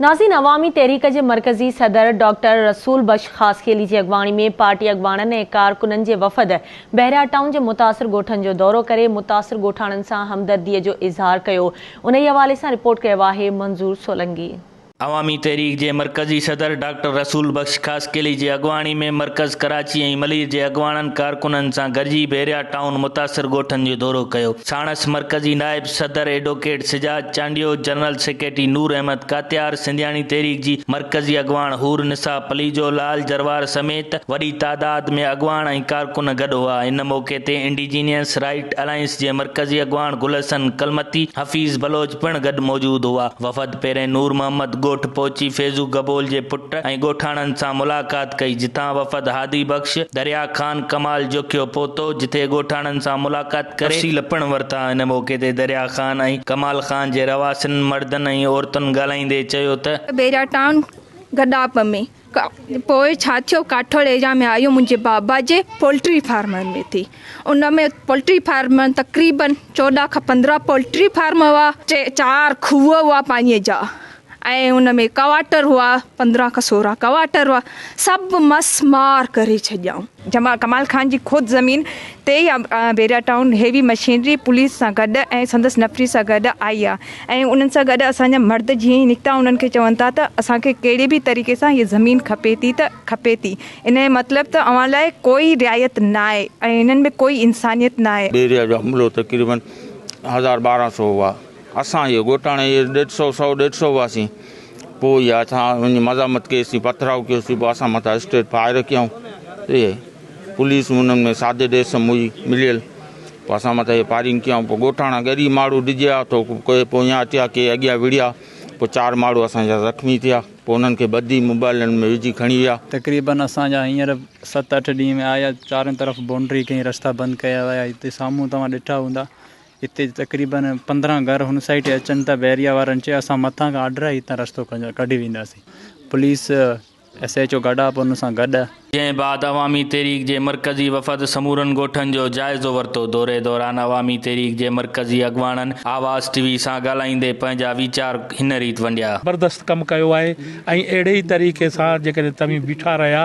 ناظرين عوامي تحريڪ جي مرڪزي صدر ڊاڪٽر رسول بخش خاصخيلي جي اڳواڻي ۾ پارٽي اڳواڻن ۽ ڪارڪنن جي وفد بحريا ٽائون جي متاثر ڳوٺن جو دورو ڪري متاثر ڳوٺاڻن سان همدردي جو اظهار ڪيو انهي حوالي سان رپورٽ ڪيو آهي منظور سولنگي. عوامي تحريڪ جي مرڪزي صدر ڊاڪٽر رسول بخش خاصخيلي جي اڳواڻي ۾ مرڪز ڪراچي ۽ ملير جي اڳواڻن ڪارڪنن سان گڏجي بحريا ٽائون متاثر ڳوٺن جو دورو ڪيو ساڻس مرڪزي نائب صدر advocate Sajjad Chandio, general secretary Noor Ahmed Katiar, Sindhiani تحريڪ جي مرڪزي اڳواڻ حور نساء پليجو، لال جروار سميت وڏي تعداد ۾ اڳواڻ ۽ ڪارڪن گڏ هئا. ان موقعي تي انڊيجينيس رائيٽ الائنس جي مرڪزي اڳواڻ گل حسن ڪلمتي، حفيظ بلوچ پڻ گڏ موجود هئا. وفد پهرين نور محمد ڳوٺ پهچي فيضو گبول جي پٽ ۽ ڳوٺاڻن سان ملاقات ڪئي، جتان وفد هادي بخش، دريا خان، ڪمال جوکيو پهتو، جتي ڳوٺاڻن سان ملاقات ڪري تفصيل پڻ ورتا. ان موقعي تي دريا خان ۽ ڪمال خان جي رهواسين مردن ۽ عورتن ڳالهائيندي چيو ته. بيريا ٽائون گڏاپ ۾ پوء ڇا ٿيو ڪاٺوڙ ايريا ۾ آيو منهنجي بابا جي پولٽري فارم ۾ ٿي ان ۾ پولٽري فارم تقريبن 14 کان 15 پولٽري فارم هئا ٽي چار کوهه هئا پاڻي جا ۽ ان ۾ ڪواٽر هئا 15 کان 16 ڪواٽر هئا سڀ مسمار ڪري ڇڏيائون. جمع ڪمال خان جي خود زمين تي ئي Bahria town heavy machinery police سان گڏ ۽ سندس نفري سان گڏ آئي آ ۽ انهن سان گڏ اسان جا مرد جيئن ئي نڪتا انهن کي چون ٿا ته اسان کي ڪهڙي به طريقي سان هيء زمين کپي ٿي ته کپي ٿي ان جو مطلب ته اوهان لاء ڪوئي رعايت ناهي ۽ انهن ۾ ڪوئي انسانيت ناهي. بحريا جو حملو تقريبن هزار 1200 هئا اسان اهي ڳوٺاڻا اهي ڏيڍ سو سو ڏيڍ سو هئاسين پوء اها اسان وڃي مزاحمت ڪئيسين پٿراء ڪيوسين پوء اسان مٿان اسٽريٽ فائر ڪيائون اهي پوليس انهن ۾ سادي ڊريس ۾ هئي مليل پوء اسان مٿان اهي فائرنگ ڪيائون پوء ڳوٺاڻا ڳري ماڻهو ڊڄيا ته ڪي پويان ٿيا ڪي اڳيان وڙهيا پوء چار ماڻهو اسان جا زخمي ٿيا پوء انهن کي ٻڌي موبائلن ۾ وجهي کڻي ويا. تقريبن اسان جا هينئر ست اٺ ڏينهن ۾ آيا چارن طرف بائونڊري ڪئي رستا بند ڪيا ويا هتي سامهون توهان ڏٺا هوندا هتي تقريبن 15 گهر هن سائيڊ اچن ٿا بحريا وارن چيو اسان مٿان کان آرڊر آهي هتان رستو ڪڍي وينداسين police S H O Gadap ان سان گڏ. جنهن بعد عوامي تحريڪ جي مرڪزي وفد سمورن ڳوٺن جو جائزو ورتو، دوري دوران عوامي تحريڪ جي مرڪزي اڳواڻن آواز ٽي وي سان ڳالهائيندي پنهنجا ويچار هن ريت ونڊيا. زبردست ڪم ڪيو آهي ۽ اهڙي ئي طريقي سان جيڪڏهن توهين بيٺا رهيا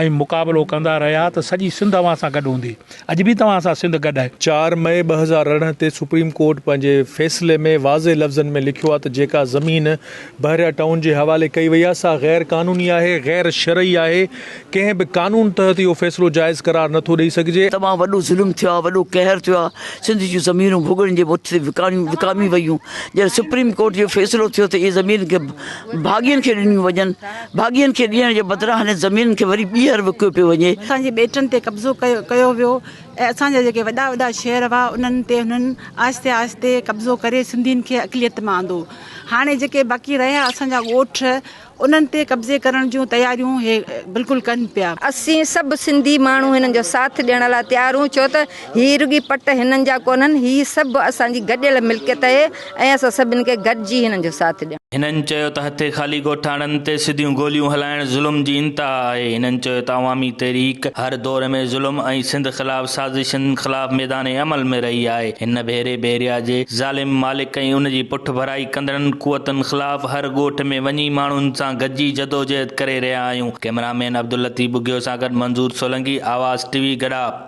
۽ مقابلو ڪندا رهيا ته سڄي سنڌ اوهان سان گڏ هوندي. اڄ به توهان سان سنڌ گڏ آهي. 4 مئي 2018 تي سپريم ڪورٽ پنهنجي فيصلي ۾ واضح لفظن ۾ لکيو آهي ته جيڪا زمين بحريا ٽائون جي حوالي ڪئي وئي آهي سا غير قانوني آهي، غير شرعي آهي، ڪنهن به قانون تحت اهو فيصلو جائز قرار نٿو ڏئي سگهجي. تمام وڏو ظلم ٿيو آهي، وڏو قهر ٿيو آهي، سنڌ جون زمينون ڀوڳڻين جي مٺ تي وڪاڻيون وڪامي ويون، جڏهن سپريم ڪورٽ جو فيصلو ٿيو ته اهي زمين کي ڀاڳين کي ڏنيون وڃن، ڀاڳين کي ڏيڻ جي بدران هن زمينن کي وري ٻيهر وڪيو پيو وڃي. اسان جي ٻيٽن تي قبضو ڪيو ويو ۽ اسان جا جيڪي وڏا وڏا شهر هئا انهن تي هنن آهستي آهستي قبضو ڪري سنڌين کي اقليت مان آندو. هاڻي جيڪي باقي رهيا اسان جا ڳوٺ انهن تي قبضي ڪرڻ جون تياريون هي بلڪل ڪن پيا. اسين سڀ سنڌي ماڻهو هنن جو ساٿ ڏيڻ لاء تيار هون ڇو ته هي رڳي پٽ هنن جا ڪونهن هي سڀ اسان جي گڏيل ملڪيت اهي ۽ اسان سڀني کي گڏجي هنن جو ساٿ ڏيڻ. هنن چيو ته هٿي خالي ڳوٺاڻن تي سڌيون گوليون هلائڻ ظلم جي انتها آهي. هنن چيو ته عوامي تحريڪ هر دور ۾ ظلم ۽ سنڌ خلاف سازشن خلاف ميدان عمل ۾ رهي آهي. هن ڀيري بحريا جي ظالم مالڪ ۽ ان جي پٺڀرائي ڪندڙن قوتن خلاف هر ڳوٺ ۾ وڃي ماڻهن سان گڏجي جدوجهد ڪري رهيا آهيون. ڪئميرا مين عبداللطيف ٻگهيو سان گڏ منظور سولنگي، آواز ٽي وي، گڏاپ.